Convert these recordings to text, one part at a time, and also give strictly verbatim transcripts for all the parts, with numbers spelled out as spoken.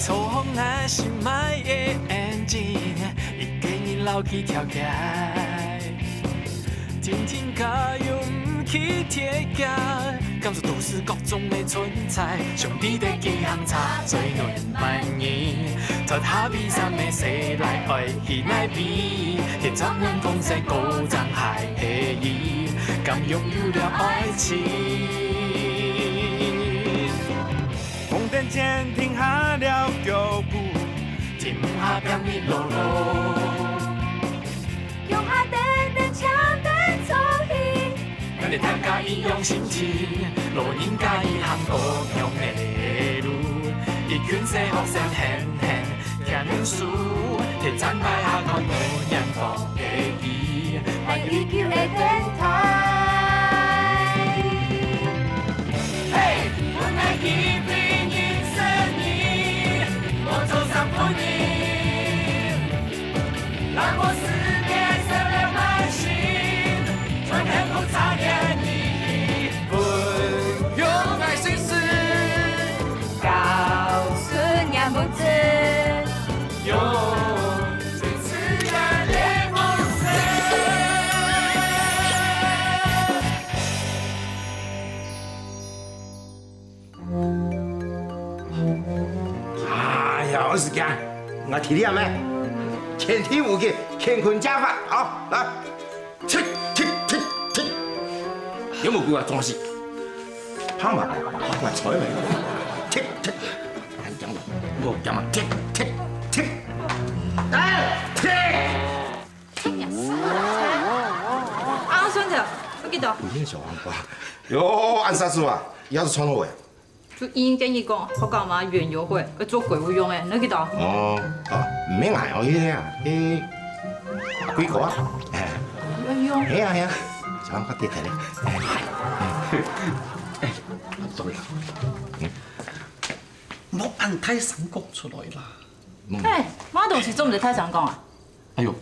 坐紅啊，心愛的眼睛，一个人老去跳街。天天加油，毋去鐵架，感受都市各種的存在。上帝的幾行車，最暖萬人。脫下悲傷的細賴，愛去哪位？鐵閘門風聲高漲，海黑夜，敢擁有了愛情？ 紅燈前停下了腳步，停下拼命路路。腳下等等，搶等坐去。咱大家一樣心情，老人家一行各樣的路。一群細學生喊喊，聽人訴，鐵站牌下看無人講。 愛追求的天堂。嘿，阮愛去對人生你，我做三分一，讓我世界燒了滿心，全幸福差點你。分享愛心事，告訴你不知。 哎呀，我是讲，我体力咩？天天有劲，乾坤加法啊！来，踢踢踢踢，有冇给我装死？ 拍嘛，拍嘛，菜嘛，踢踢，講嘛，講嘛，踢踢踢，哎，踢！啊，蒜頭，有幾多？有點小黃瓜。喲，恁煞手啊，要是穿好哎。就已經跟你講，學校嘛園遊會，要做鬼屋用的，那幾多？哦，啊，毋免買哦，迄个啊，迄阿貴哥啊，哎，要用。係啊係啊，小黃瓜跌下來。哎， 對啦，莫恁大聲講出來啦。哎，麼東西做毋得大聲講啊？哎喲，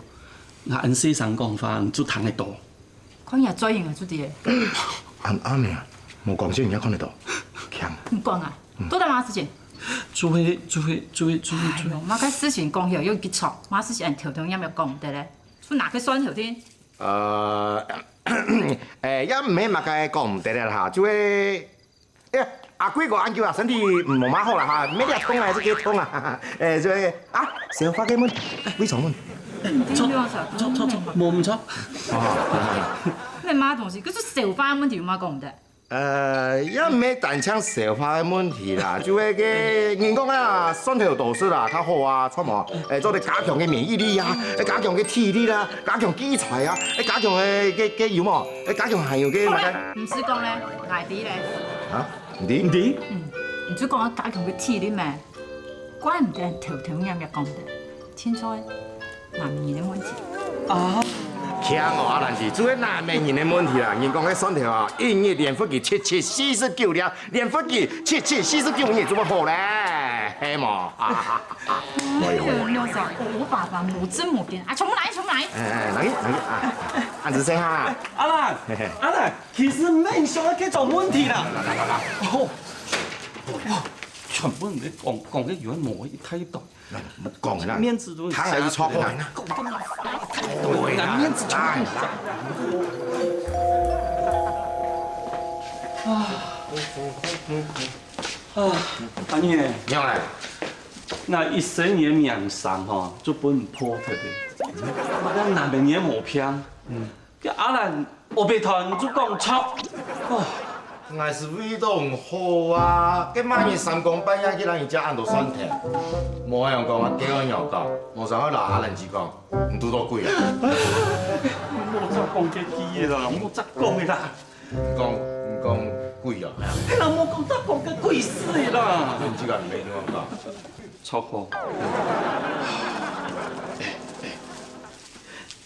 若恁細聲講話，你就聽得到。看你嘴型啊，就知咧。恁暗个啊，無光線人家看得到，強。你講啊，做得麼事情？就係就係就係就係就係。哎喲，麼个事情講起來又急促，麼事情恁頭疼，也毋講得咧，就拿个蒜頭定。 呃，誒，也毋係麼个講毋得个啦哈，就係，哎呀，阿貴哥恁久啊，身體無麼好啦哈，每日痛啊，這個痛啊，誒，就係啊，消化个問題，胃腸問題。坐坐坐坐坐，無毋著。哦，那麼東西，可是消化个問題有麼講毋得？ 呃，也毋係單淨消化个問題啦，就係个人講啊，蒜頭多食啦，較好啊，著無？誒，做得加強个免疫力啊，誒，加強个體力啦，加強記憶才啊，誒，加強个个个有無？誒，加強還有个麼个？毋使講咧，𠊎知咧。啊？你知？你知？嗯，你就講要加強个體力咩？怪毋得頭疼，也毋講得，清楚。 男人个問題。啊，強哦，阿蘭姐，就係男人个問題啦。人講个蒜頭啊，一日連腹肌七七四十九粒，連腹肌七七四十九日就會好咧，係無？哎喲，六嫂，我爸爸無正無經啊，全部來，全部來。哎哎，來，來啊，安子生哈。阿蘭，阿蘭，其實毋係你想个該種問題啦。哦，哦，全部你講講个有無一大堆。 講啦，面子都，糖還是超過啦。對啦，面子全部。啊，阿二，你好嘞。那一生个名聲吼，就分你破忒了。那男人也無病，嗯， 該阿蘭烏白談就講著。哦，𠊎係為著你好啊，該麼人三更半夜去摎人借恁多蒜頭，無樣講啊，叫我鳥到，無想愛摎阿蘭姐講，你堵著鬼啊！莫再講該句啦，莫再講个啦。你講，你講鬼啊？係啦，莫講再講該鬼事个啦。你這個沒地方講。著好。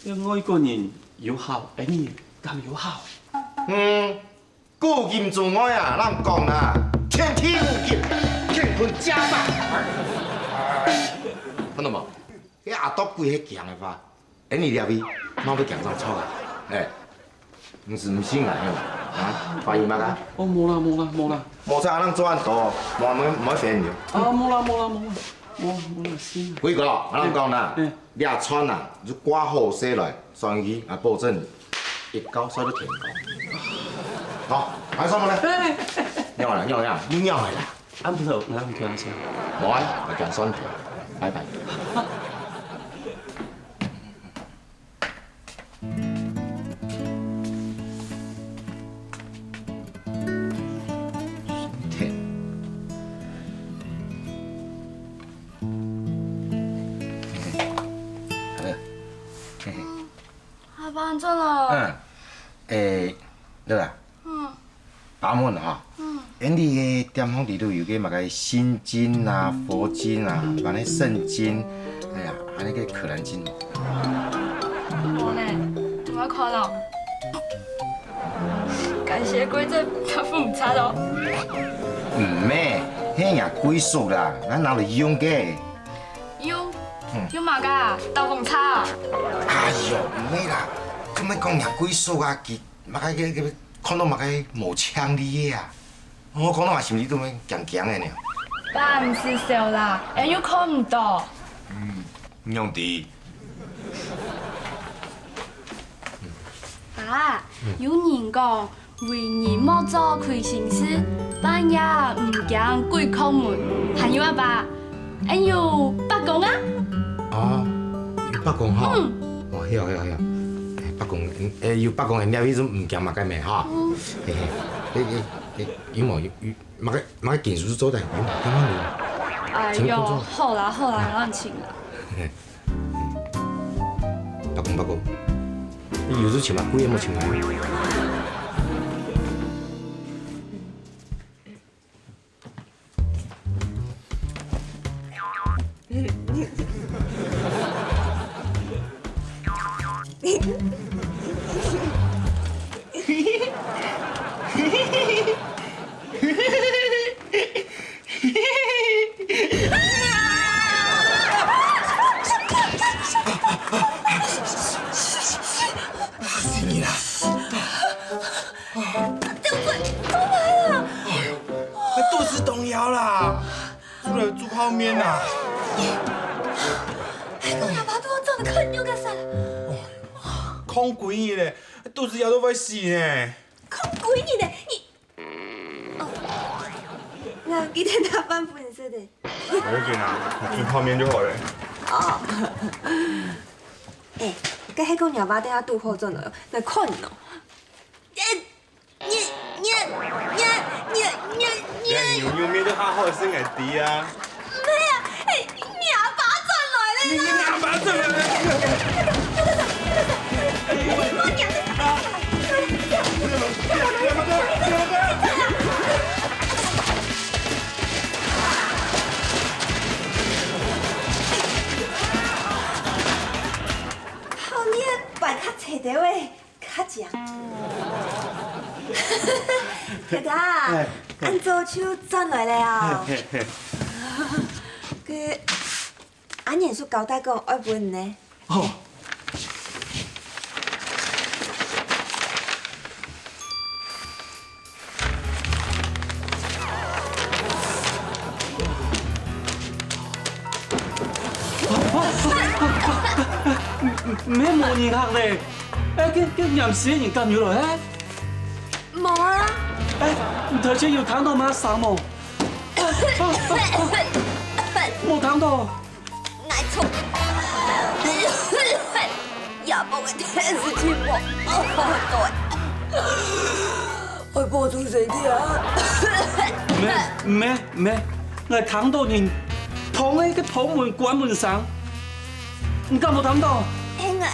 該外國人有孝，恩人敢有孝？嗯，古今中外啊，人講啊，天地無禁，乾坤皆法。看到無？該阿啄鬼係強个話，恩人這位，莫會強上錯啊！哎，毋係毋信啊，啊，懷疑麼个？哦，無啦，無啦，無啦。無在阿人做恁多，無無無別人有。啊，無啦，無啦，無啦。哦，我老师啊。輝哥，𠊎同你講啦，嗯。你阿川啊，你掛好勢來，算佢啊，保證一覺睡到天光。好，還有什麼呢？哎，哎，哎，哎。尿了，尿了，你尿了啦。啊，毋係，𠊎毋聽先。無啊，𠊎講算了，拜拜。 好了，嘿嘿。下班轉了。嗯，誒，對啦，嗯。阿文哈，嗯。𠊎俚个店項裡肚有个麼个心經啊、佛經啊、麼个聖經，哎呀，還有个可蘭經。無呢，𠊎看哦。該寫規則讀毋出哦。毋係，係若歸屬啦，𠊎拿來用个。用？嗯。用麼个啊？兜風車啊？哎喲，毋係啦，做麼講若歸屬啊？佢 麼个个个，看到麼个無情理个啊！𠊎講到𠊎心裡肚面驚驚个呢。爸，毋使愁啦，𠊎又看毋到。嗯，仰知？爸，有人講，為人莫做虧心事，半夜毋驚鬼敲門，還有啊，爸， 還有伯公啊？哦，有伯公吼。嗯。哦，係哦，係哦，係哦。哎，伯公，嗯，哎，有伯公，哎，你意思毋驚麼个咩吼？嗯。嘿嘿，哎，哎，哎，有無？有，有，麼个，麼个緊事做得，有，有，有。哎喲，請工作。好啦，好啦，𠊎請啦。嘿嘿。伯公，伯公，你有事請嘛，貴也莫請嘛。 死你啦！ 对不起，我来了。哎呦，那肚屎動枵啦，出來煮泡麵啦。哎，我阿爸都要做的看你有个啥？哦，空鬼你嘞，肚屎枵都會死呢。空鬼你嘞，你，哦，那今天他半分色的。不要紧啊，煮泡麵就好了。哦，哎，該係講你阿爸等下肚好轉來哦，來看你哦。 哎，你，你，你，你，你，你。哎，牛肉麵都好好食，𠊎知啊。毋係啊，哎，你阿爸轉來了啦！你，你阿爸轉來了！我娘的！好，你个擺較齊兜誒。 較靚。太太，哎，哎。恁早就轉來了啊。嘿，嘿，嘿。該阿年叔交代講愛分你呢。哦。 毋，毋，毋係無人客咧。哎，該，該驗屍个人敢有來？哎。無啊。哎，你頭先有聽到麼个聲無？無聽到。 𠊎從夜報个電視節目，哦，對，愛播出誰的啊？毋係，毋係，毋係，𠊎聽到人碰个个碰門、關門聲，你敢無聽到？係啊。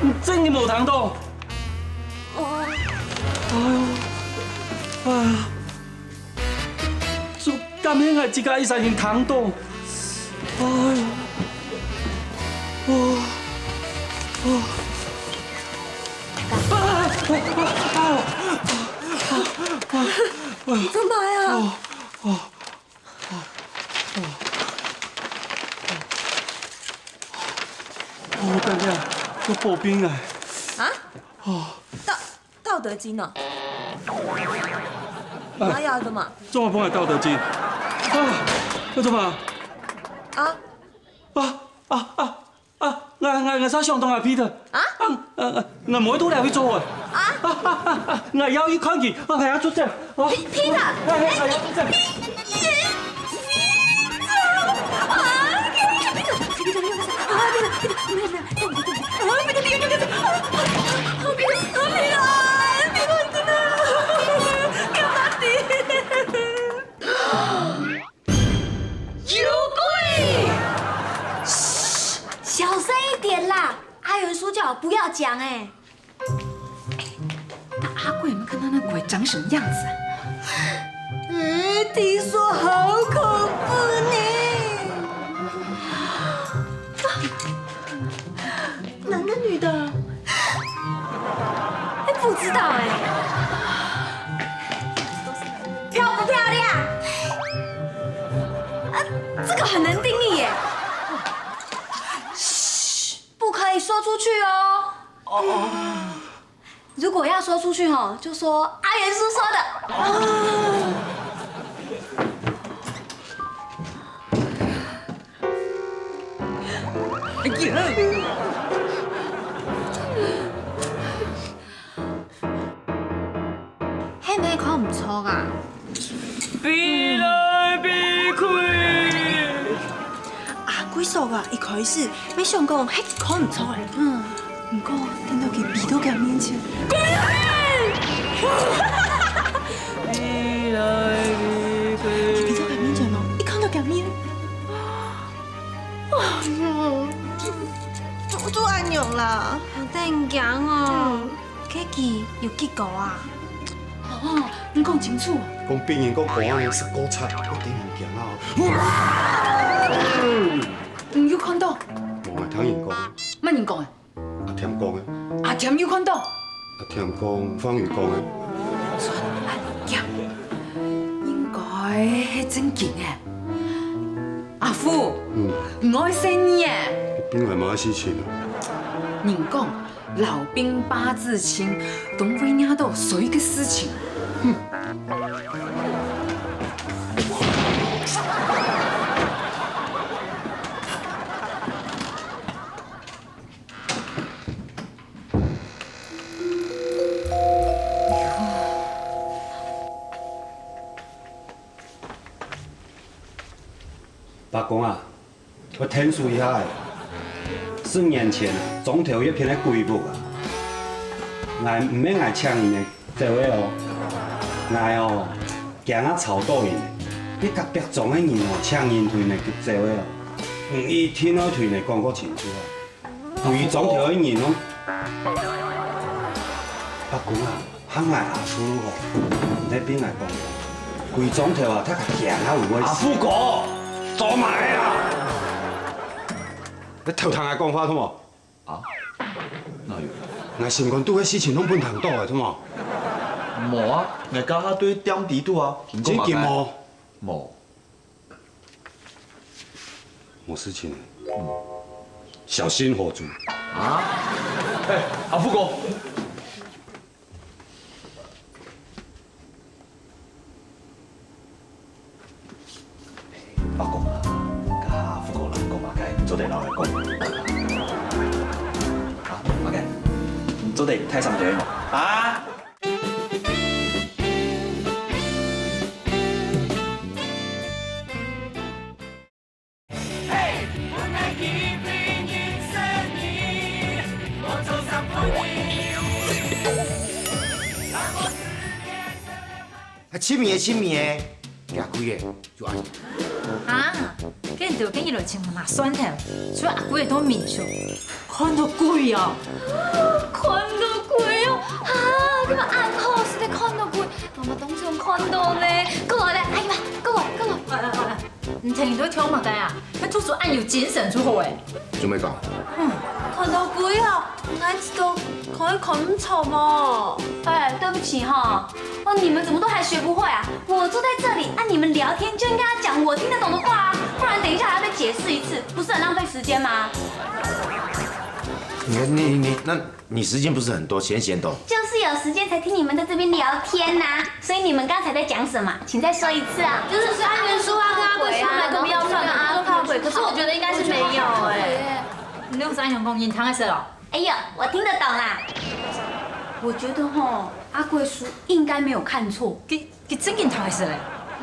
你真个無聽到？哦。哎喲，哎呀。 就感覺𠊎自家一儕人聽到。哎喲，哦，哦，啊，啊，啊，啊，啊，啊，你做麼个啊？哦，哦，哦，哦，哦，等下，有破病啊！啊？哦。到 道德經哦。啊。哪有啊？怎麼？怎麼不會道德經？啊，要做麼？啊？啊啊啊啊！𠊎𠊎𠊎正想到啊，Peter。啊？啊啊！𠊎無愛在這位做啊。啊啊啊啊！𠊎愛去看佢，𠊎還愛出聲。啊！Peter，哎哎哎！有鬼！嘘，小聲一點啦！阿元叔叫我不要講欸。 那阿貴有沒有看到那鬼長什麼樣子啊？嗯，聽說好恐怖呢。男的女的？哎，不知道哎。漂不漂亮？啊，這個很難定義耶。 不可以說出去哦。哦。如果要說出去吼，就說阿元叔說的。哎呀！ 係毋係看毋著啊？飛來飛去。阿貴嫂啊，一開始乜想講係看毋著欸。嗯。毋過等到佢飛到佢面前，飛來飛去。佢飛到佢面前哦，一看到佢面，哇，就就恁樣啦。好得人驚哦。嗯。 該佢有結果啊？哦，你講清楚。講別人講講恁樣實在過慘，我真驚啊！你有看到？無，𠊎聽人講。麼人講个？阿添講个。阿添有看到？阿添講，方宇講个。算恁驚，應該係正經个。阿富，嗯。你愛細義欸。你麼个事情啊？人講， 老兵八字輕，總會惹到衰个事情。哼！伯公啊， 𠊎𢯭手一下仔。十年前啊，庄頭一片个鬼屋啊，𠊎毋係𠊎請人仔走个哦，𠊎哦，驚啊吵到人仔，該隔壁庄个人哦，請人同人仔走个哦，你一定愛同人仔講較清楚啊。 歸庄頭个人哦。伯公啊，喊𠊎阿富吼，你在邊來講講。歸庄頭啊，大家驚啊有位。阿富哥，做麼个啊？你偷聽𠊎講話，著無？啊？哪有？𠊎心肝肚个事情攏分你聽到个，著無？無啊，𠊎剛剛對店底肚啊，你講麼个？真經無？無。 無事情了。嗯。小心火燭。啊？哎，阿富哥。伯公啊，該阿富哥人講麼个，做得摎佢講。啊，麼个？做得大聲點哦。啊？ 啊，七米个，七米个，阿貴个，就恁樣。啊，該你兜今日來尋𠊎麼个算頭，除了阿貴个都毋認識。看到鬼哦！看到鬼哦！啊，你們恁好，實在看到鬼，𠊎嘛當想看到呢。過來咧，阿姨嘛，過來，過來。來來來來。 你聽你在講麼个啊？你讀書恁有精神就好欸。做麼个？嗯，看到鬼啊，𠊎知道可以看毋著無？哎，對不起哈，哦，你們怎麼都還學不會啊？我坐在這裡，啊，你們聊天就應該要講我聽得懂的話啊，不然等一下還要再解釋一次，不是很浪費時間嗎？你你你，那你时间不是很多，闲闲的哦。就是有时间才听你们在这边聊天呐，所以你们刚才在讲什么？请再说一次啊。就是说安元叔啊，跟阿贵叔买个不要算了，阿贵。可是我觉得应该是没有哎。你用三雄公斤，你听得识哦？哎呦，我听得懂啦。我觉得吼，阿贵叔应该没有看错。佢佢真个听得识嘞。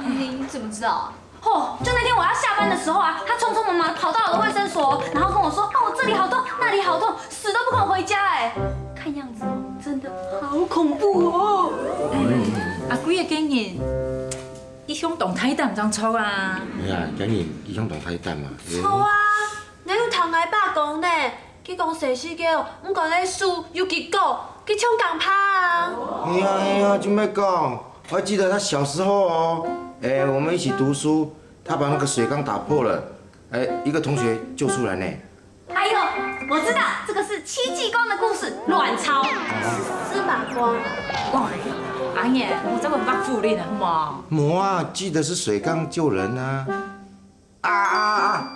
你你怎么知道啊？吼，就那天我要下班的时候啊，他匆匆忙忙地跑到我的卫生所，然后跟我说，哦，这里好痛，那里好痛，死都不肯回家哎。看样子哦，真的好恐怖哦。阿贵个个人，一向當大胆，正著啊。哎呀，个人一向當大胆嘛。著啊，哪有聽𠊎爸講呢？佢講細時个，毋管係樹又幾高，佢衝更怕啊。哎呀哎呀，真要講，我还记得他小时候哦，哎，我们一起读书，他把那个水缸打破了，哎，一个同学救出来呢。哎呦，我知道，这个是戚继光的故事，卵巢。司马光。哇，阿爷，我这个不负责任的好吗？没啊，记得是水缸救人啊。啊啊啊！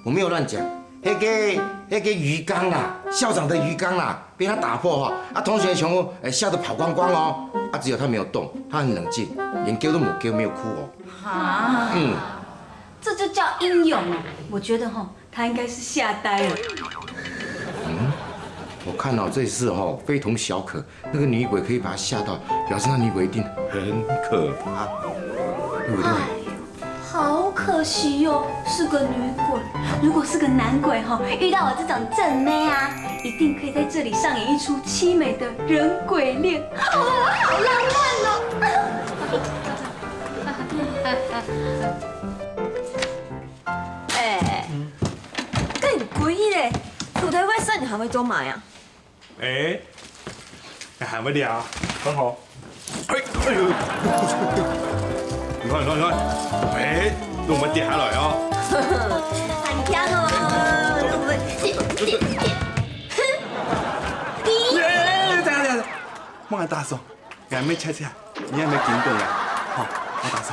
我没有乱讲，那个那个鱼缸啦，校长的鱼缸啦，被他打破哈，啊，同学全部哎吓得跑光光哦，啊，只有他没有动，他很冷静，连叫都没有叫，没有哭哦。啊，嗯，这就叫英勇哦。我觉得哈，他应该是吓呆了。嗯，我看到这事哈，非同小可。那个女鬼可以把他吓到，表示那女鬼一定很可怕，对不对？好可惜哟，是个女鬼。如果是个男鬼哈，遇到我这种正妹啊，一定可以在这里上演一出凄美的人鬼恋。哦，好浪漫哦！哎，跟你鬼咧，除了会算，你还会做嘛呀？ 哎，你还会聊，很好。哎，哎呦，你看，你看，你看，哎，都没跌下来哦。很强哦，我们点点点，哼，你。哎，等下，等下，等下，莫打手，俺没恰恰，你还没听懂呀？好，莫打手。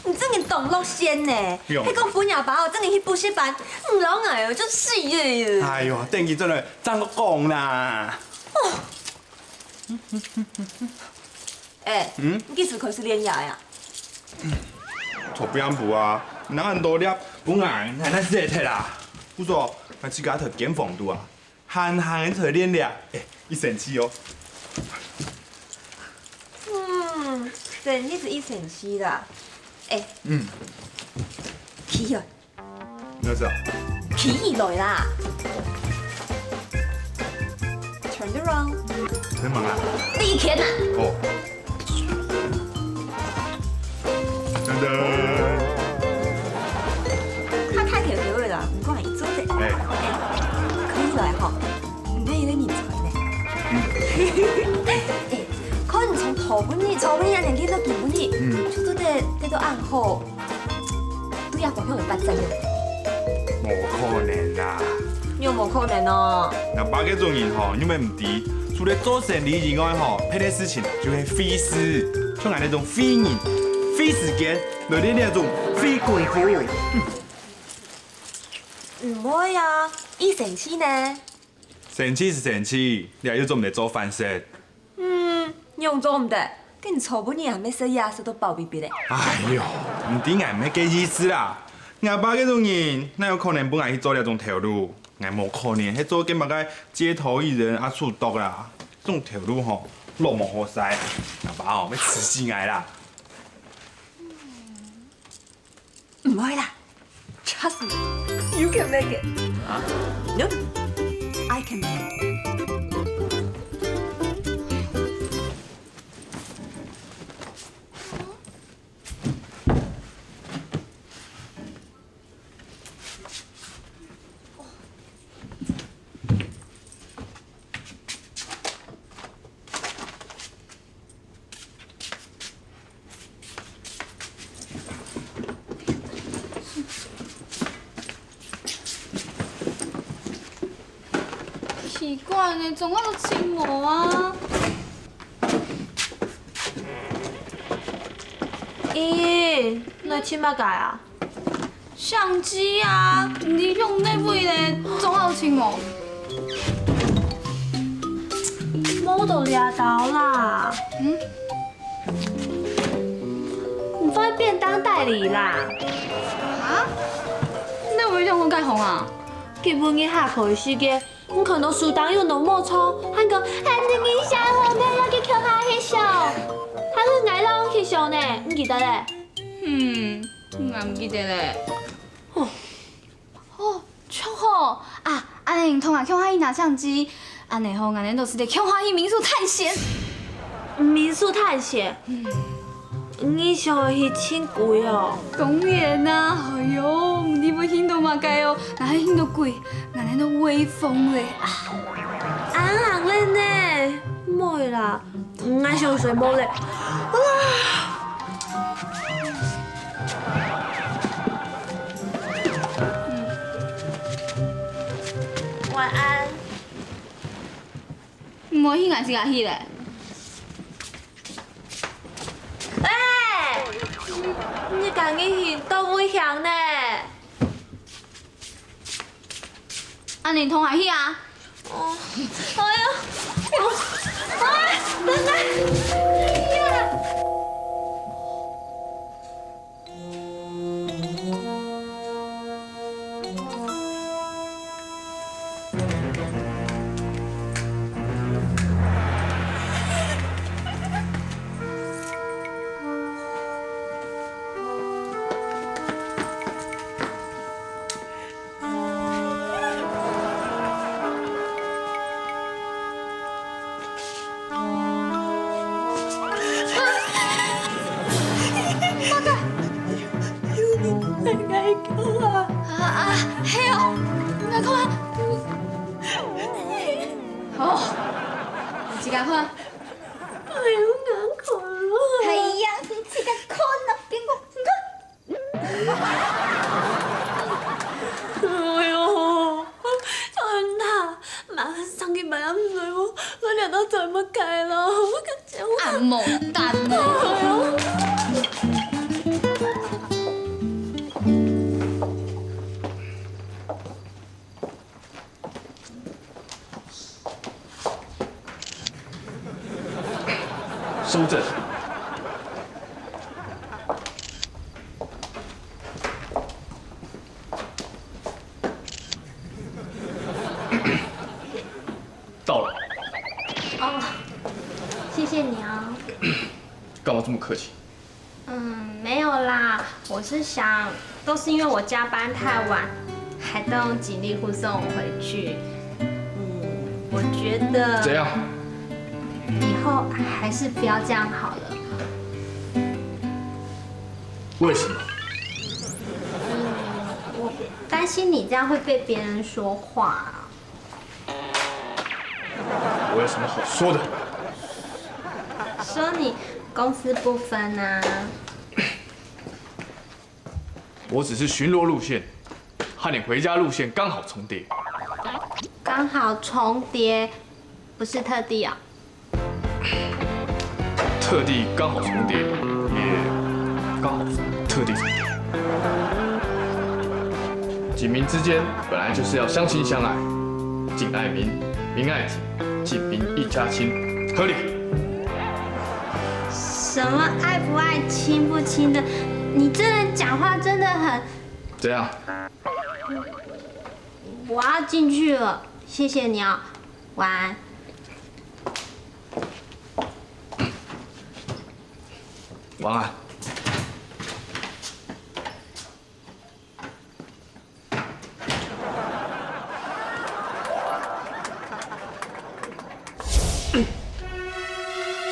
你真个當落線呢！有。你講分阿爸哦，真个去補習班，毋老矮哦，就死了。哎呦，等佢轉來正講啦。哎，嗯？你幾時開始練牙呀？昨晡暗晡啊，拿恁多粒，分𠊎，哪能捨得啦？不錯，𠊎自家在間房肚啊。 閒閒在練了，哎，一星期哦。嗯，真的是一星期啦。哎，嗯，起來，你要知道，起來啦。Turn around。在忙啊？你天哪！哦。 噔噔。他太甜美味了，你过来坐这。哎。哎，可以来哈，你那有点隐藏呢。哎，看你从头本日，从本日年纪到今本日，嗯，就做得得到暗号。 对呀，方向有八十哦。无可能啦！又无可能哦。阿爸个种人吼，你们毋知，除了做生理以外吼，别个事情就系费事。像俺那种费人、费时间，来练那种费功夫。毋会啊，一生气呢？生气是生气，你又做毋得做饭食。 嗯，仰做毋得？今朝本日还没食夜，食到饱逼逼咧。哎哟，毋知俺毋係个意思啦。阿爸个种人，哪有可能分俺去做這種頭路？俺無可能係做个麼个街頭藝人啊，出道啦。這種頭路吼，落無好勢。阿爸吼，會食死俺啦。 毋會啦，trust me, you can make it. Nope, I can make it. 奇怪呢，怎麼都尋無啊？咦，你尋麼个啊？相機啊，你用哪位咧？總好尋無？無就這兜啦。嗯？你放便當袋裡啦。啊？哪位用我該行啊？今晡日下課个時間， 你看到書單有normal錯，還講，喊你一下，我們要去共下翕相，還有𠊎摎你翕相呢，你記得咧？嗯，𠊎毋記得咧。哦，哦，正好啊，恁呢你同𠊎共下去拿相機，恁呢吼，𠊎等就使得共下去民宿探險。民宿探險？嗯。 你想去尋鬼哦？當然啦，哎喲，你會尋到麼个哦？若係尋到鬼，𠊎等就威風咧啊！恁樣咧呢？毋會啦，𠊎想睡目咧。晚安。毋會去，𠊎自家去咧。 喂，你，你趕緊去，到危險呢！恁呢同𠊎去啊！哦，哎呀，哦，哎，等等，哎呀！ 啊，啊，係哦，𠊎看啊。哦，你自家看。哎喲，𠊎看咯。哎呀，你自家看啊，邊個？你看。 哎喲，真的，媽，上禮拜暗睡哦，我這到做麼个咯？我个天啊！啊，無膽哦！哎喲。 收證。到了。哦，謝謝你哦。幹嘛這麼客氣？ 嗯，沒有啦，我是想，都是因為我加班太晚，還動盡力護送我回去。嗯，我覺得怎樣？以後還是不要這樣好了。為什麼？嗯，我擔心你這樣會被別人說話。 我有什麼好說的？說你公私不分啊。我只是巡邏路線，和你回家路線剛好重疊。剛好重疊，不是特地啊。 特地剛好重疊，也剛好特地重疊。警民之間本來就是要相親相愛，警愛民，民愛警，警民一家親，合理。什麼愛不愛、親不親的，你這人講話真的很……怎樣？我要進去了，謝謝你啊，晚安。 晚安。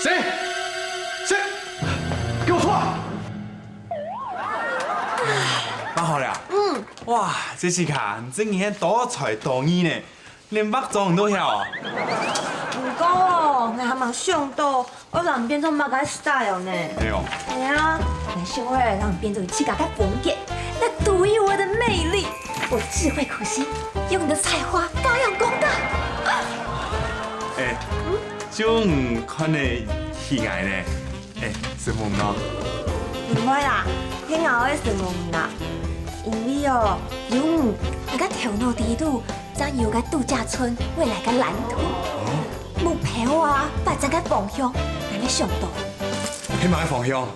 誰？誰？給我出來！辦好了。嗯。哇，Jessica，你真係多才多藝呢！ 連化妝都曉哦。毋過哦，𠊎還吂想到愛摎你變做麼个style呢。哎喲。哎呀，𠊎想愛摎你變做你自家个風格，那獨一無二的魅力。我自會苦心，用你的才華發揚光大。哎，就你看得起𠊎呢。哎，承蒙哦。毋會啦，係𠊎愛承蒙你啦。因為哦，有你，𠊎个頭腦底肚正有个度假村未來个藍圖、目標啊，發展个方向，𠊎乜想到。係麼个方向？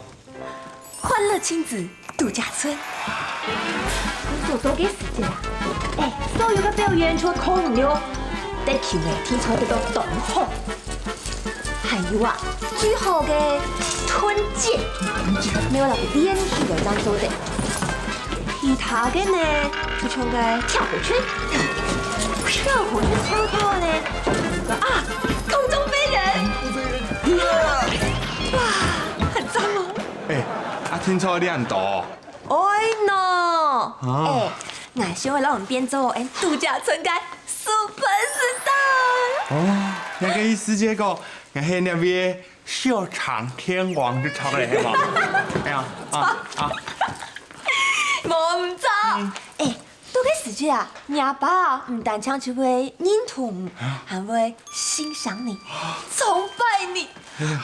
歡樂親子度假村。你做到个時節啊，哎，所有个表演就會空了，得去呢，聽說得到當好。 還有啊，最好个團結，沒有了聯繫个當做得。其他个呢，就像个跳火圈，跳火圈跳跳呢，啊，空中飛人，哇，很讚哦。哎，啊，聽說你恁多。哎喏，啊。哎，𠊎想愛讓你變做哎度假村个 superstar。哦，該个意思就係講，𠊎係該位笑場天王就著了，係無？哎呀，啊啊，無毋著。哎，到該時節啊，若爸毋單淨就會認同你，還會欣賞你、崇拜你，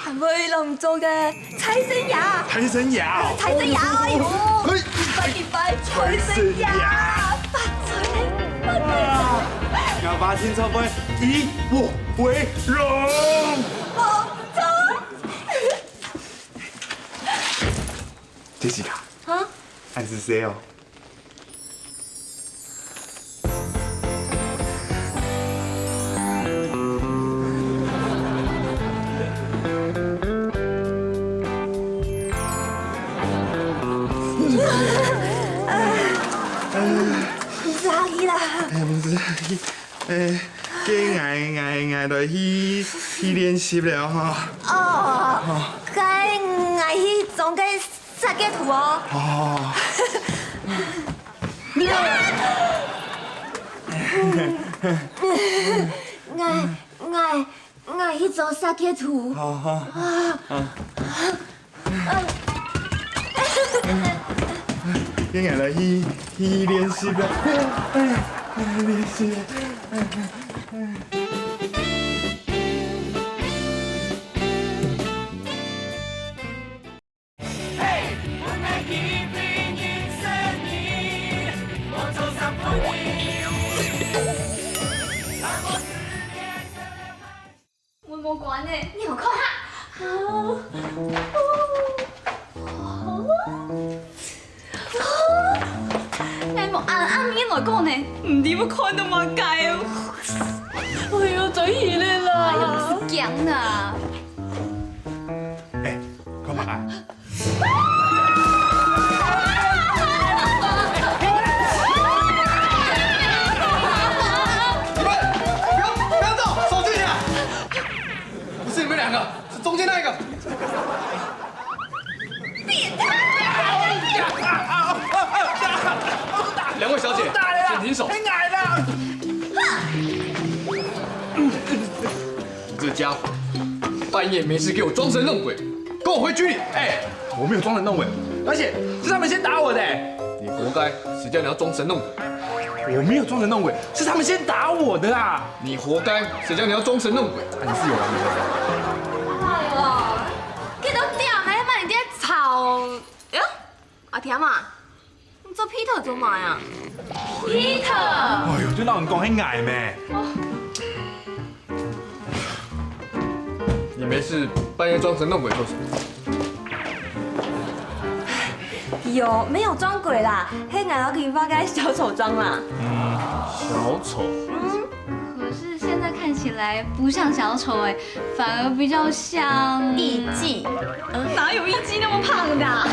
還會讓你做个財神爺。財神爺哦。財神爺，哎喲，嘿。一拜一拜，財神爺，財神爺。發財，發財。啊，𠊎爸聽說會以我為榮。無毋著。Jessica，啊？恁仔細哦。 毋使客氣啦。哎，毋使客氣。哎，該𠊎，𠊎，𠊎來去，去練習了哈。哦，該𠊎去裝个設計圖哦。哦。𠊎，𠊎，𠊎去裝設計圖。好，好。啊。該𠊎來去，去練習啦。練習。 𠊎無關呢。你有看哈？𠊎無恁暗暝來講呢，毋知會看到麼个哦。哎喲，轉去了啦。哎喲，毋使驚啦。哎，看麼个？ 你們不要，不要動，手舉起來！不是你們兩個，是中間那一個。兩位小姐，請停手。你這傢伙，半夜沒事給我裝神弄鬼，跟我回局裡！哎，我沒有裝神弄鬼，而且是他們先打我的。你活該，誰叫你要裝神弄鬼？我沒有裝神弄鬼，是他們先打我的啊！你活該，誰叫你要裝神弄鬼？你是有完沒完？哎喲，幾多點了，還在那邊吵？哎喲，阿添啊， 你做Peter做麼个啊？Peter！哎喲，就摎你講係𠊎咩？你沒事半夜裝神弄鬼做什麼？有，沒有裝鬼啦，係𠊎摎佢畫个小丑妝啦。小丑？嗯，可是現在看起來不像小丑欸，反而比較像藝妓。哪有藝妓那麼胖的啊？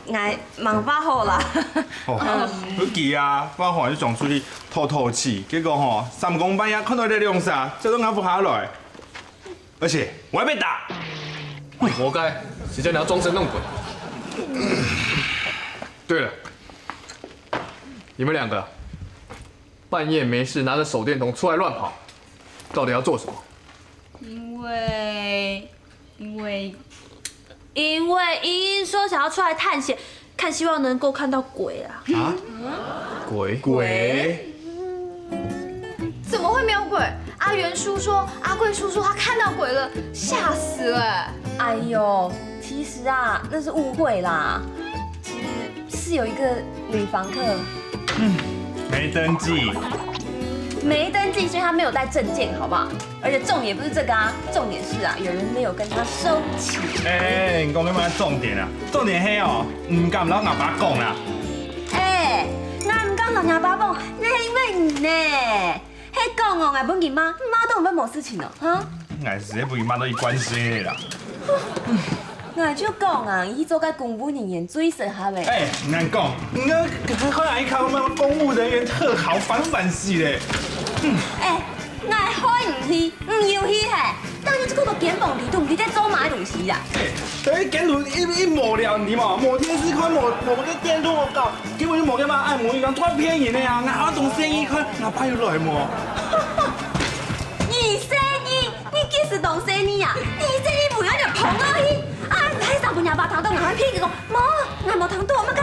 𠊎吂畫好啦。哦，你記啊，畫好就想出去透透氣，結果吼，三更半夜看到這兩儕，就到𠊎屋下來，而且我還被打。你活該，誰叫你要裝神弄鬼？對了，你們兩個半夜沒事拿著手電筒出來亂跑，到底要做什麼？因為，因為，因為茵茵說想要出來探險，看希望能夠看到鬼啊。啊？鬼？鬼？怎麼會沒有鬼？阿元叔說，阿貴叔叔他看到鬼了，嚇死了欸。哎喲，其實啊，那是誤會啦。有一个女房客，嗯，没登记，没登记，所以她没有带证件，好不好？而且重点不是这个啊，重点是啊，有人没有跟她收钱。哎，你讲个嘛重点啊？重点是哦，毋敢同阿爸讲啦。哎，那毋敢同阿爸讲，那是因为你呢。嘿，讲哦，我本人嘛，妈都没没事情哦，哈。 𠊎是毋會問到一關係个啦。𠊎就講啊，你去做个公務人員最適合个。哎，難講，你看，看阿姨看我們公務人員特好，煩煩死咧。哎，𠊎喊你去，你又去嘿，到底這個都根本你都毋知在做麼个東西啦。哎，等於跟路一一無聊，你嘛，無電視看，無無个電腦搞， 根本就無个嘛，愛無一講，都係騙人个啊！𠊎阿東生意看，𠊎爸有來無？你生意，你幾時當生意啊？你生意無要就捧落去！啊，你還想分人爸聽到𠊎騙佢講，無，𠊎無聽到，麼个？𠊎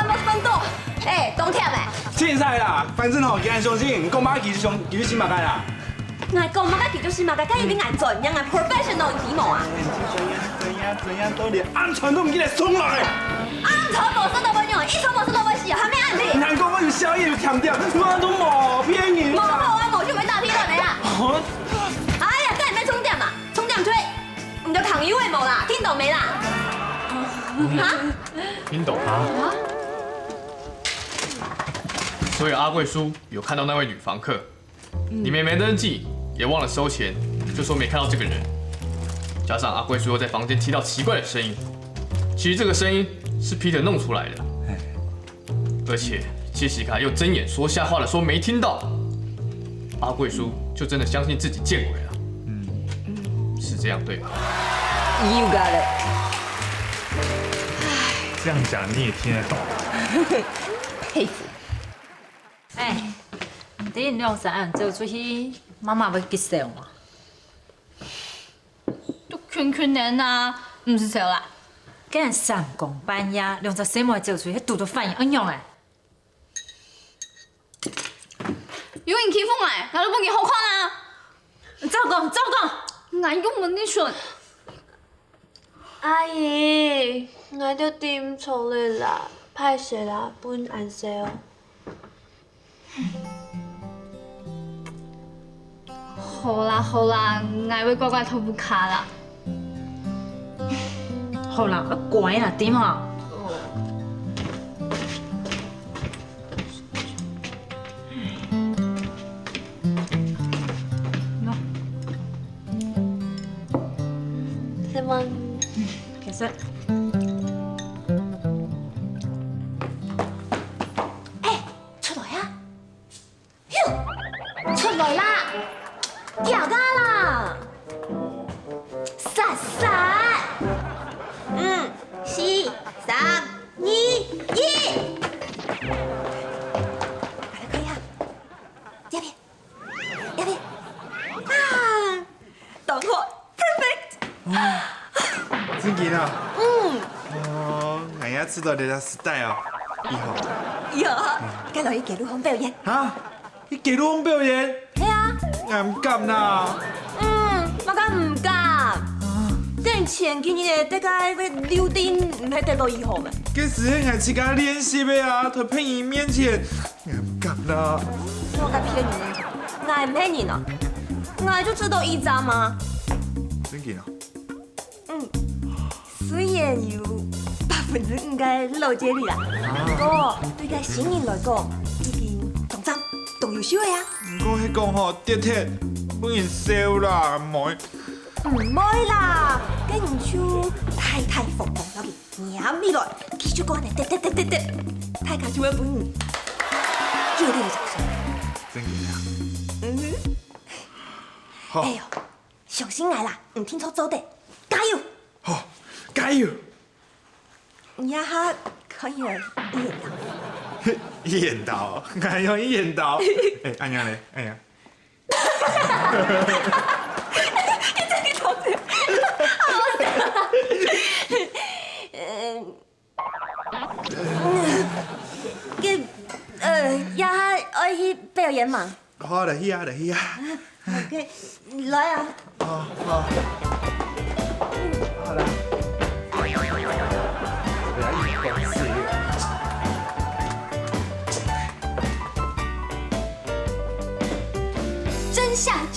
無聽到。哎，當甜个。凊彩啦，反正吼，佢恁相信，你講麼个佢就相，佢就信麼个啦。 𠊎講麼个佢就信麼个，該一定𠊎專業，𠊎professional，你知無啊？怎樣怎樣怎樣都連安全都毋記得送來。安全無事都會用，一定無事都會死，還沒安全。難怪我有宵夜有強調，我都無騙你。無好啊，無就會打屁了沒啊？哦，哎呀，該你愛重點嘛，重點吹，你就扛油的無啦，聽懂沒啦？哈？聽懂啊。所以阿貴叔有看到那位女房客， 你們沒登記，也忘了收錢，就說沒看到這個人。加上阿貴叔又在房間聽到奇怪的聲音，其實這個聲音是Peter弄出來的，而且Jessica又睜眼說瞎話的說沒聽到，阿貴叔就真的相信自己見鬼了。嗯，是這樣對吧？ You got it。这样讲你也听得懂？佩服。哎，你兩儕恁早出去，媽媽會激笑嗎？都困困等啊，毋使愁啦。今日三更半夜，兩隻細妹走出去，堵到反應恁樣哎。有人欺負𠊎，𠊎都分佢好看啊！照講，照講。𠊎又無你選。阿姨，𠊎兜知錯了啦，歹勢啦，分恁少。 好啦好啦，𠊎會乖乖佇屋下啦。好啦，乖啊，知無？什麼？其實，哎，出來啊！ 咻，出來啦！行啊啦！煞煞！五、四、三、二、一！來，看一下，這邊，這邊。啊！ 當好，perfect。正經啊？嗯。哦，𠊎也知道這隻style哦，以後。有，該來去街路項表演。哈？去街路項表演？係啊。 𠊎毋敢啦。嗯，麼个毋敢？等前幾日个這個溜冰，毋係得到以後咩？該時𠊎自家練習个啊，在別人面前，𠊎毋敢啦。我該騙你呢，𠊎毋騙你呢，𠊎就知道一張嘛。正經啊？ 嗯，雖然有百分之五个老街率啦，不過對該新人來講，已經當讚、當優秀个啊。毋過係講吼，跌忒分人笑啦，毋會。毋會啦，該你就大大方方落去，黏起來，繼續講呢，跌跌跌跌跌，大家就會分你熱烈个掌聲。正經啊？嗯哼，好哎，呦，相信𠊎啦，你定著做得，加油！好，加油！你這下可以了，一言堂。一言堂，還用一言堂？哎，恁樣咧，哎呀。嗯，該，呃，這下愛去表演嘛。好，來去啊，來去啊。 OK，來啊。好，好。好啦。不要一直光是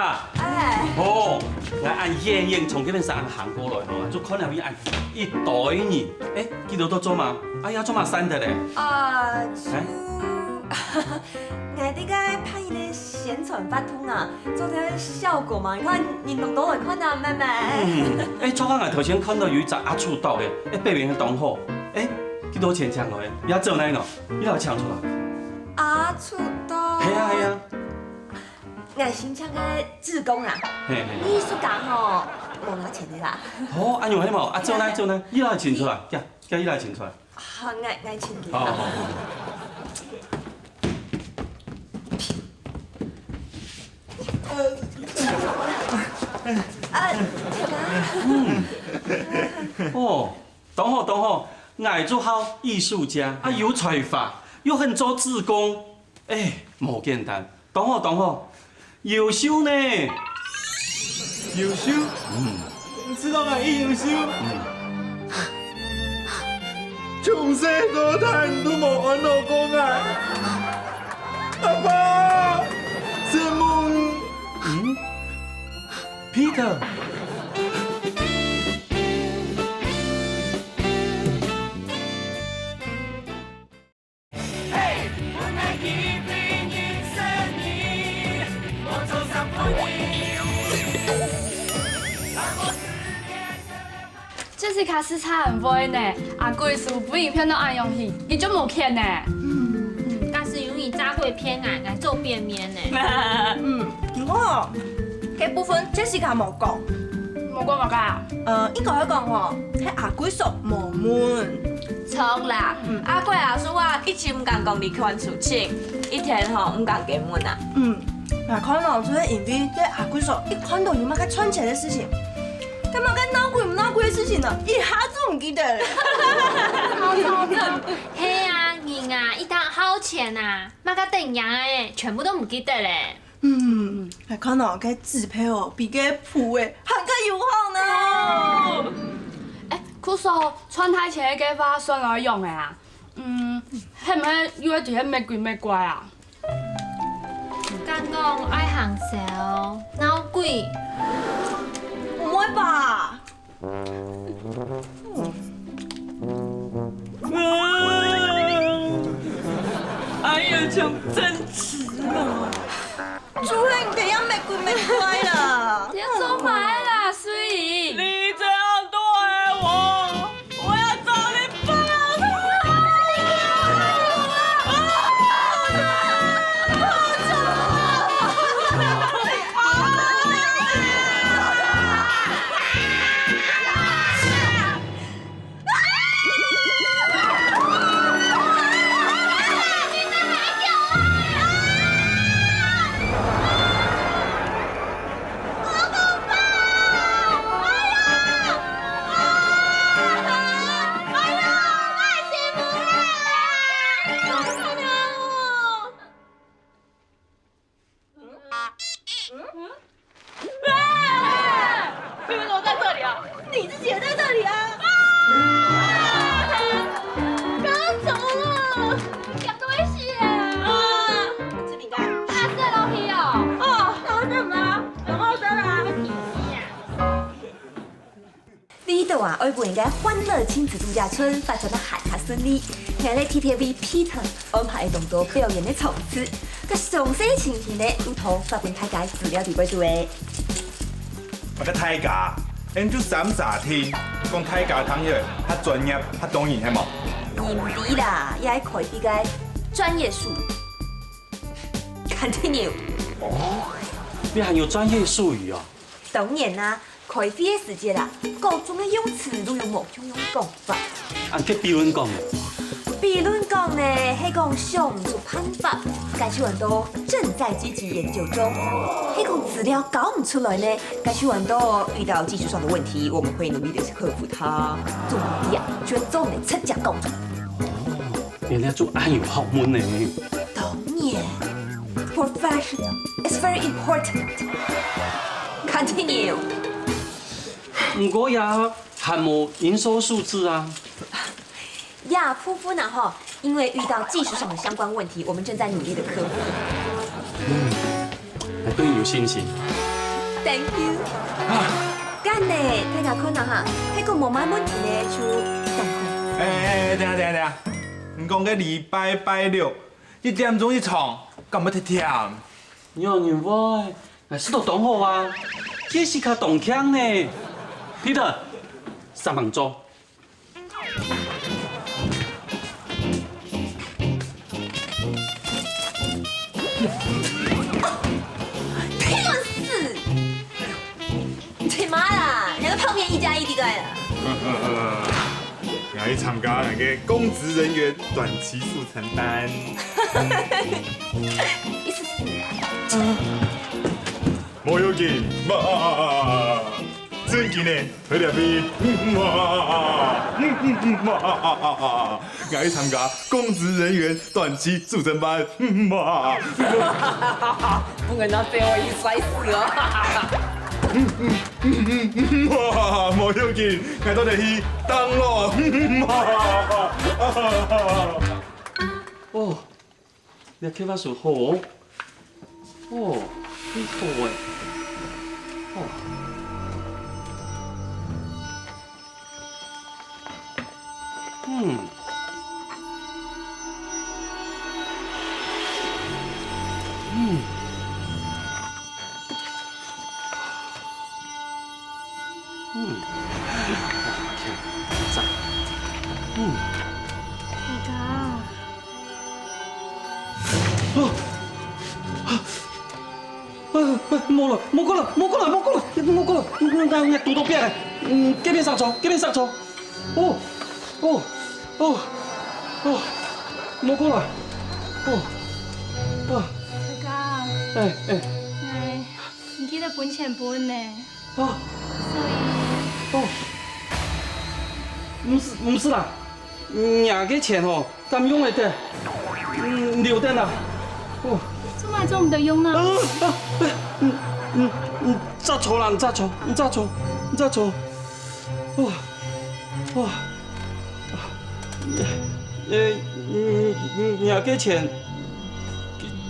啊！哎，哦，𠊎恁遠遠從該片山行過來吼，就看到恁一堆人。哎，佢兜在做麼个？哎呀，做麼个散忒咧？啊，就，哎，𠊎在該辦一個宣傳活動啊，做這個效果嘛。你看，人攏都來看啊，妹妹。嗯，哎，昨暗𠊎頭先看到有一隻阿樹刀个，哎，表演个當好。哎，幾多錢請來？也做哪呢？你來請出來。阿樹刀。係啊，係啊。 𠊎申請个志工啊，嘿嘿。藝術家吼，無拿錢个啦。哦，恁樣係無？啊，做呢做呢，你來請出來，呀，叫你來請出來。好，𠊎𠊎請佢。好好好。啊，哦，當好當好，𠊎就好藝術家，啊有才華，又肯做志工，哎，無簡單。 當好，當好，優秀呢！優秀？嗯。你知道𠊎幾優秀？嗯。從細到大你都無安到過𠊎。阿爸，承蒙你。嗯？Peter。這下實在很會呢，阿貴叔分你騙到恁樣去，你就無譴呢。嗯，但是因為你炸過騙啊，來做變面呢。嗯，毋過，這部分Jessica無講。無講麼个啊？呃，應該係講吼，係阿貴叔無問。著啦，嗯，阿貴阿叔啊，一直毋敢講離婚事情，一天吼毋敢佢問啊。嗯，𠊎看哦，就係因為這阿貴叔一看到有麼个賺錢个事情， 該麼个鬧鬼毋鬧鬼个事情呢，一下就毋記得了。係啊，人啊，一旦好錢啊，麼个等樣个，全部都毋記得了。嗯，𠊎看哦，該紙票哦，比該簿仔還較有效呢。哎，故所賺大錢个計畫算來用个啊？嗯，係毋係又愛提去搣鬼搣怪啊？ 敢講愛行銷，鬧鬼？毋會吧？哎呀，像真實啊！就係你這樣搣鬼搣怪啦！你做麼个啦，水？你這樣對我， 我要找你報仇！你们怎么在这里啊？你自己也在这里啊！刚刚怎么了？想东西啊！吃饼干。啊，吃东西哦。哦，那我怎么了？很好吃啊。 這兜啊，愛分𠊎个歡樂親子度假村發展到還較順利。𠊎來特地為Peter安排當多表演个場次，該詳細情形呢，有同發分大家資料裡背肚欸。麼个大家？𠊎就三儕定，講大家聽起來較專業、較多人，係無？毋係啦，也愛開一個專業術語。Continue。哦，你還有專業術語哦？ 當然啦，開會个時節啦，各種个用詞都有無共樣个講法。啊，該比論講呢？比論講呢，係講想毋出辦法，該就安到正在積極研究中；係講資料交毋出來呢，該就安到遇到技術上的問題，我們會努力地去克服它。總之啊，就做毋得直接講出來。哦，原來就恁有學問呢。當然，professional is very important. Continue。毋過也還無營收數字啊。這部分啊吼，因為遇到技術上的相關問題，我們正在努力地克服。嗯，還對你有信心。Thank you。啊。恁呢，大家看啊哈，係講無麼問題呢，就等看。哎哎哎，等下等下等下，你講个禮拜拜六一點鐘一場，敢毋忒忝？有人會。 𠊎食到當好啊，Jessica當慶呢。Peter，上房做。騙死！你媽啦，那個泡麵一加一的來了。來參加那個公職人員短期速成班。意思是？ 無要緊，嘛，真緊呢，佢這邊，嘛，嘛，𠊎參加公職人員短期速成班，嘛，分人家最後一摔死哦。嘛，無要緊，𠊎到底去當咯，嘛。哦， 你个計畫書好哦。哦，你好欸。哦。嗯。嗯。嗯。嗯。大家。啊！啊！啊！啊！莫了，莫過了，莫過了，莫過了，莫過了！𠊎，𠊎堵到壁了！嗯，該片煞車，該片煞車！哦，哦，哦，哦，莫過了！哦，啊！大家。哎，哎。哎，你記得分錢分呢。 啊！所以，哦，毋使，毋使啦，若个錢吼，敢用會得，嗯，留等啦。哦，做麼个做毋得用呢？啊，啊，啊，嗯，嗯，嗯，煞車啦，煞車，煞車，煞車。哦，哦。 呃，嗯，嗯，若个錢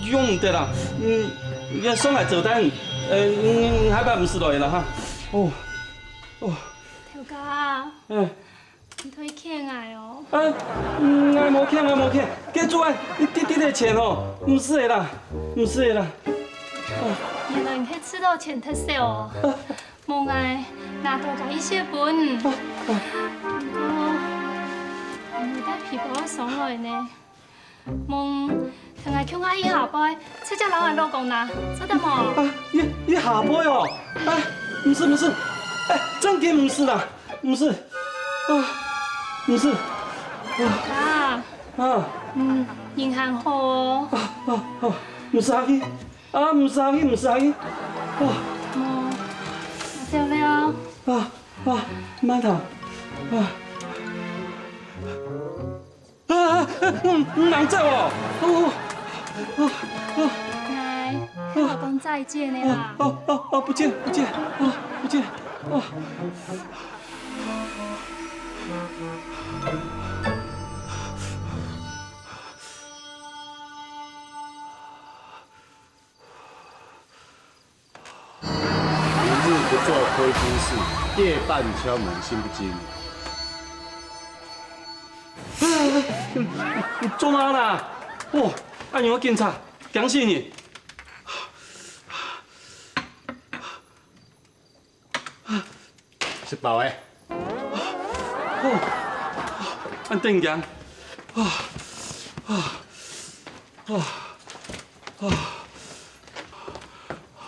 用毋得啦，嗯，也算𠊎招待你，呃，嗯，下擺毋使來啦哈。哦，哦，頭家，嗯，你忒欠𠊎哦。啊，嗯，𠊎無欠，𠊎無欠，該做啊，一滴滴个錢哦，毋使个啦，毋使个啦。哦，原來你係知道錢忒少哦。啊， 無，𠊎拿多加一些分。啊，啊。毋過，你帶皮包愛上來呢。無，同𠊎共下去下背，直接摎𠊎老公拿，做得無？啊，一，一下背哦。啊，毋使，毋使。哎，正經毋使啦，毋使。啊，毋使。啊。啊。嗯，人還好哦。啊，啊，啊，毋使客氣。 啊，毋使客氣，毋使客氣。哦。哦，走了。啊，啊，慢點。啊。啊，啊，嗯，嗯，人走哦。哦，哦，哦。來，跟我講再見的啦。哦，哦，哦，哦，不見，不見，哦，不見，哦。 明日不做虧心事，夜半敲門心不驚。做麼个啦？哦，恁樣个警察，驚死人！ 食飽欸。哦，恁得人驚。啊，啊，啊，啊。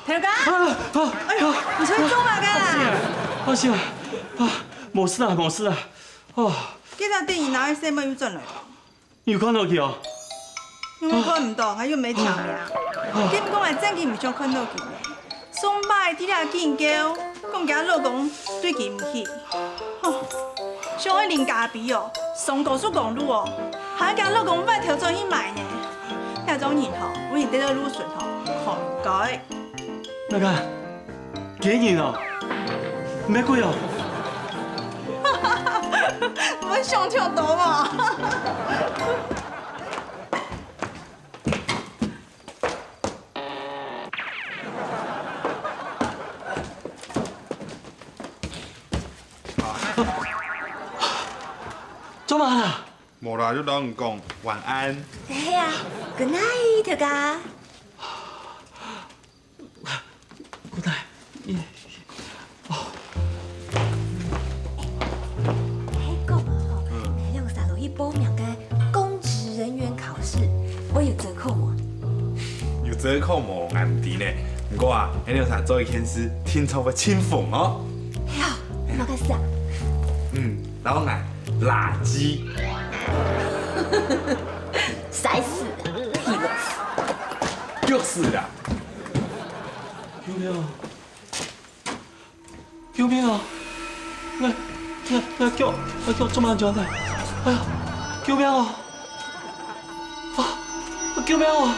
頭家！啊，啊，哎喲，你出去做麼个啊？啊，是啊，啊，是啊，啊，無事啊，無事啊。哦。今日等你拿个細妹又轉來了。 有看到佢哦？因為看毋到，還又無聽啊。啊。佢毋講來正經毋想看到佢呢。上擺在這警局，講佢老公對佢毋起。吼，想愛啉咖啡哦，上高速公路哦，還佢老公歪頭轉去買呢。這種人吼，有人跌到路脣吼，毋該。 那個，給你了，玫瑰哦。你們想太多嘛。做麼啦？無啦，就摎你講晚安。係啊，good night，頭家。 古代，哦。係講啊吼，嗯。𠊎兩儕落去報名个公職人員考試，會有折扣無？有折扣無？𠊎毋知呢。毋過啊，𠊎兩儕做一件事，定著會盡紅哦。係啊，麼个事啊？嗯，然後𠊎垃圾。 死啦！就是啦！救命啊！救命啊！哎，哎，哎，救，哎，救，做麼个恁樣呢？哎呀，救命啊！啊，救命啊！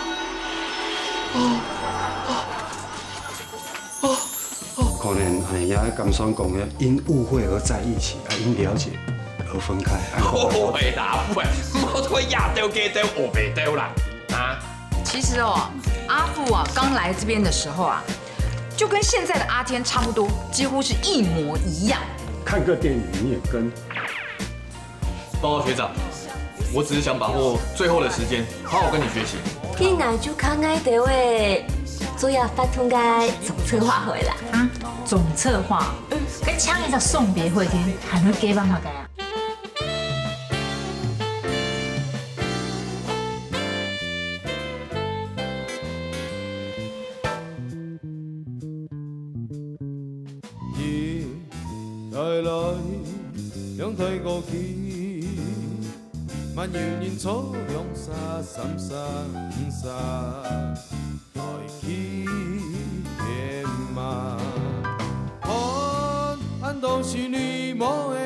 啊，啊，啊！可能哎呀，感想講个因誤會而在一起，啊，因了解而分開。好啦，喂，莫再壓到這兜烏白兜啦，啊！其實哦，阿富啊，剛來這邊的時候啊，就跟現在的阿天差不多，幾乎是一模一樣。看個電影你也跟。報告學長，我只是想把握最後的時間，好好跟你學習。恁樣就看𠊎兜个做這活動个總策劃會啦。啊，總策劃？嗯。該請一隻送別會天，還會加班麼个啊？對過去，嘛有人坐兩儕、三儕、五儕，來去天馬。看恁多心內無个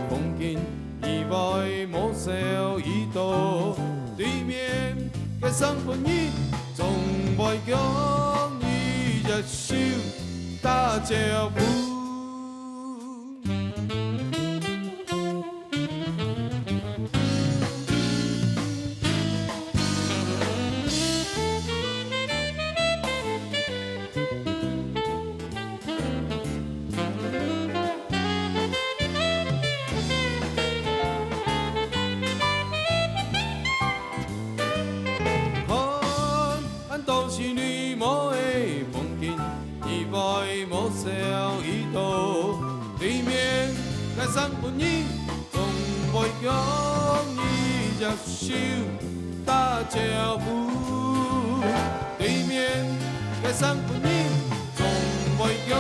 風景，意外無愁已到對面，該生份人總會共你一手打招呼。 看恁多心內無个風景，意外無愁已到對面，該生份人總會共你一手打招呼。對面，該生份人總會共